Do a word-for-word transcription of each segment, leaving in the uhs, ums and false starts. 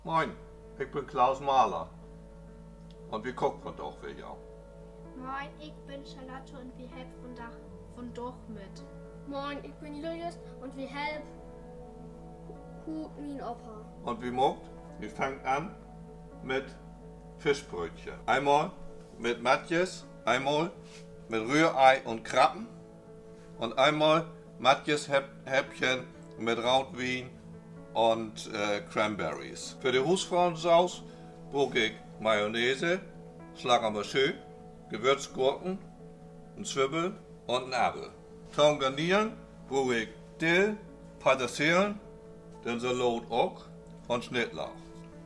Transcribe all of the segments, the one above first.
Moin, ik bün Klaus Mahler un wi kaakt vundaag för jo. Moin, ik bün Charlotte un wi helpt vundaag, vundaag mit. Moin, ik bün Julius un wi helpt hu-, hu-, mien Opa. Un wi maakt, wi fangt an mit Fischbrötchen. Eenmal mit Matjes, eenmal mit Rührei un Krabben. Un eenmal Matjes Häpp-, Häppchen mit Rootwien un, äh, Cranberries. För de Huusfroensoos bruuk ik Mayonnaise, Schlackermaschü, Gewürzgurken, en Zwiebel un en Appel. To'n Garnieren bruuk ik Dill, Petersilien, den Salaat ok un Snittlauch.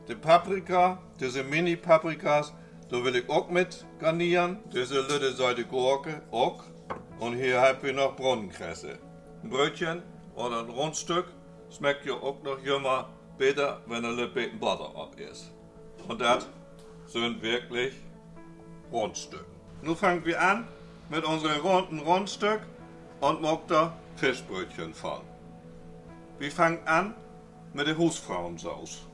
De Paprika, disse Mini-Paprikas, dor will ik ok mit garnieren. Disse lütte söte Gurke ok. Un hier hebbt wi noch Brunnenkresse. En Brötchen oder en Rundstück smeckt jo ok noch jümmer beter, wenn dor lütt beten Botter op is. Un dat sünd wirklich Rundstücken. Nu fangt wi an mit unsere runden Rundstück un maakt dor Fischbrötchen vun. Wi fangt an mit de Huusfroensoos.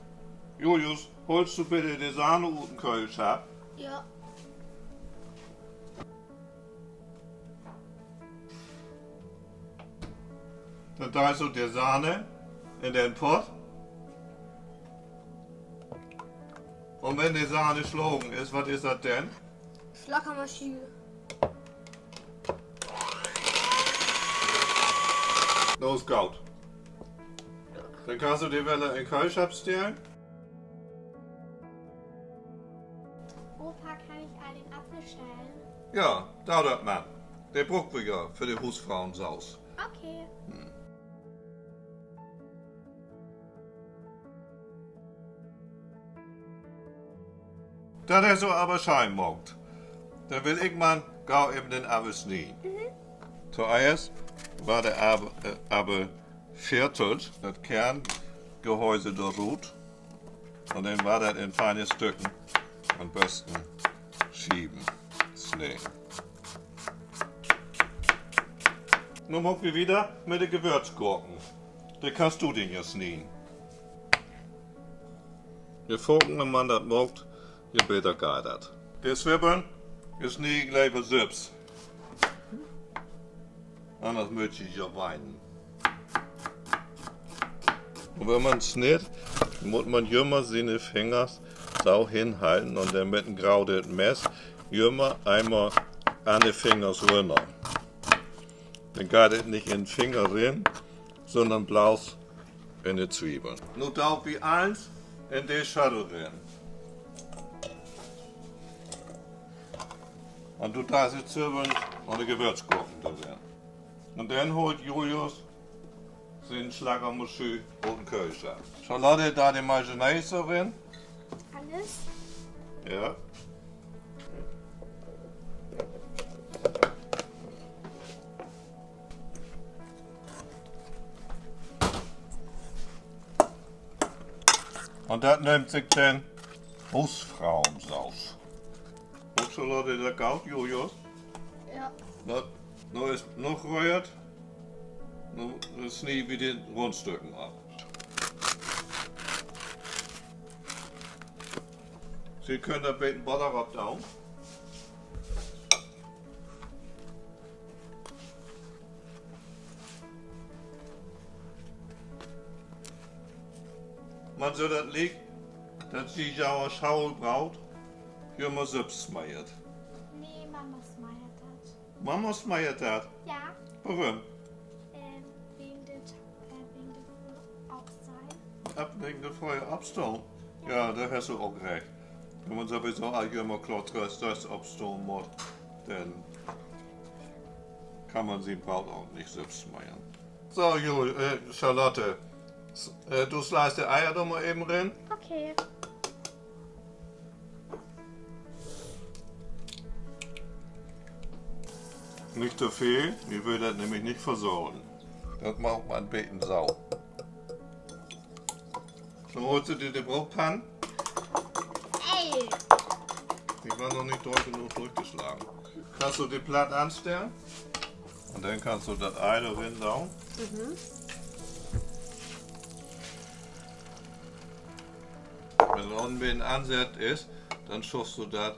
Julius, holst du bitte de Sahne ut den Köhlschapp? Ja. Denn deist du de Sahne in den Pott. Un wenn de Sahne slagen is, wat is dat denn? Schlackermaschü. Dat is goot. Denn kannst du de wedder in Köhlschapp stellen. Opa, kann ik al den Appel schellen? Ja, do dat man. De bruukt wi ja för de Huusfroensoos. Okay. Dat hest du aver schöön maakt. Denn will ik man gau even den Appel snieden. Toeerst warrt de Appel, äh, Appel veertelt, dat Kerngehäuse dor rut. Un denn warrt dat in fiene Stücken, an'n besten Schieven, sneden. Nu maakt wi wieder mit de Gewürzgurken. De kannst du denn ja snieden. Je faker man dat maakt, je beter geiht dat. De Zwiebeln, de snie ik lever sülvst. Anners mööt ji ja weinen. Un wenn man snitt, mutt man jümmer siene Fingers so hinhalten un denn mit en grotet Mess jümmer eenmal an de Fingers rünner. Denn geiht dat nich in Finger rin, sünnern bloots in de Zwiebeln. Nu doot wi allens in de Schöttel rin. Un doot de Zwiebeln un de Gewürzgurken dor rin. Un denn haalt Julius sien Slackermaschü ut den Köhlschapp. Charlotte deit de Mayonnaise rin. Allens? Ja. Un dat nöömt sik denn Huusfroensoos. Maakst du dat goot, Julius? Ja. Nu, nu is noog röhrt. Nu snie wi de Rundstücken af. Se köönt dor beten Botter op doon. Man so dat Liek, dat ji jo Schaulbroot jümmer sülvst smeert. Nee, Mama smeert dat. Mama smeert dat? Ja. Worüm? Ähm, wegen de, äh, wegen de fröhe Opstahn. Ab, wegen de fröhe Opstahn? Ja, dor hest du ok recht. Wenn man sowieso al jümmer klock dree opstahn mutt, denn kann man sien Broot ok nich sülvst smeren. So, Jul-, äh, Charlotte, s-, äh, du sleist de Eier doch mal even rin. Okay. Nich to veel, wi wüllt dat nämlich nich versaden. Dat maakt man en beten so. So, holst du di de Brootpann? Ey. De weer noch nich doll noog dörchslagen. Kannst du de platt anstellen? Un denn kannst du dat Ei dor rin doon. Mhm. Wenn dor en beten ansett is, denn schuuvst du dat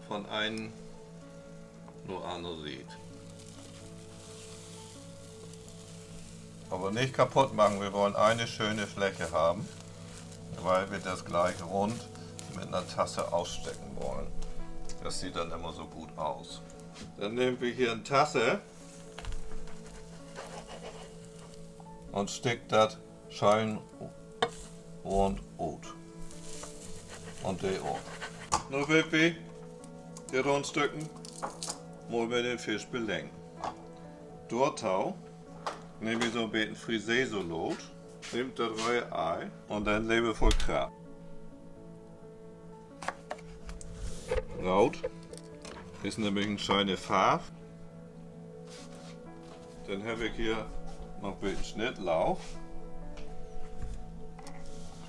von een na de anner Siet. Aver nich kaputt maken, wi wüllt ene schöne Fläche hebben, wiel wi dat glieks rund mit 'ne Tass utstecken wüllt. Dat süht denn jümmer so goot ut. Denn nehmt wi hier en Tass un stickt dat schöön rund ut. Un de ok. Nu wüllt wi de Rundstücken mal mit den Fisch beleggen. Dorto nehm ik so 'n beten Friseesalaat, nehm dat röde Ei un denn levervull Krabb. Root is nämlich en schöne Farv. Denn heff ik hier noch beten Snittlauch.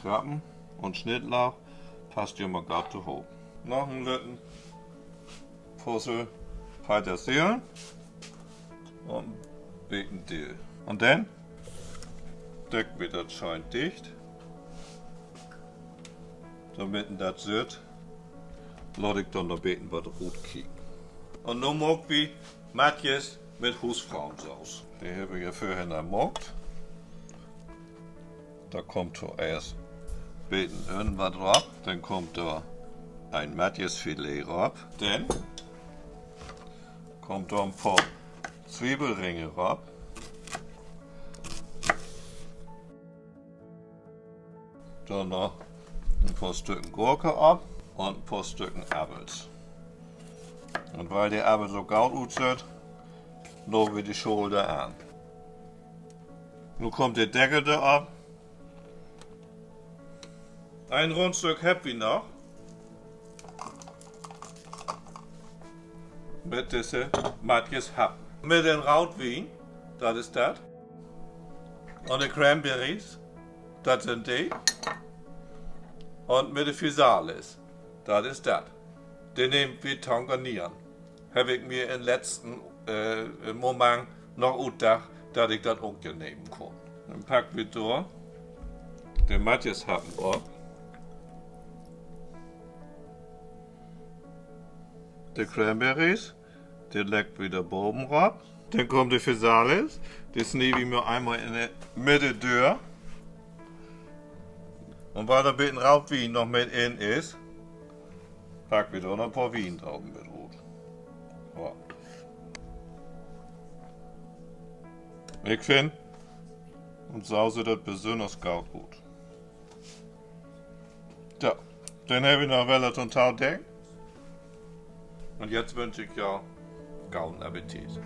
Krabben un Snittlauch passt jümmer goot tohoop. Noch en lütten Fussel Petersilie un beten Dill. Un denn deckt wi dat schöön dicht, dormit een dat süht. Laat ik denn noch beten wat rutkieken. Un nu maakt wi Matjes mit Huusfroensoos. De heff ik ja vörher al maakt. Dor kummt toeerst beten Ünn wat rop, denn kummt dor en Matjesfilet rop, denn kummt dor en poor Zwiebelringe rop. Denn noch en poor Stücken Gurke op un en poor Stücken Appels. Un wiel de Appels so goot utsüht, laat wi de Schaal dor an. Nu kummt de Deckel dor op. En Rundstück hebbt wi noch. Mit disse Matjes Happen. Mit den Rootwien, dat is dat. Un de Cranberries, dat sünd de. Un mit de Physalis, dat is dat. De nehmt wi to'n Garneren. Heff ik mi in'n letzten, äh, Moment noch utdacht, dat ik dat ok ja nehmen kunn. Denn packt wi dor de Matjeshappen op. De Cranberries, de leggt wi dor baven rop. Denn kummt de Physalis, de snie wi mal eenmal in de Midde dör. Un wiel dor beten Rootwien noch mit in is, packt wi dor noch en poor Wiendruven mit rut. Ik finn, un so süht dat besünners goot ut. Tja, denn heff ik noch wedder to'n Todecken. Un jetzt wünsch ik jo goden Appetit.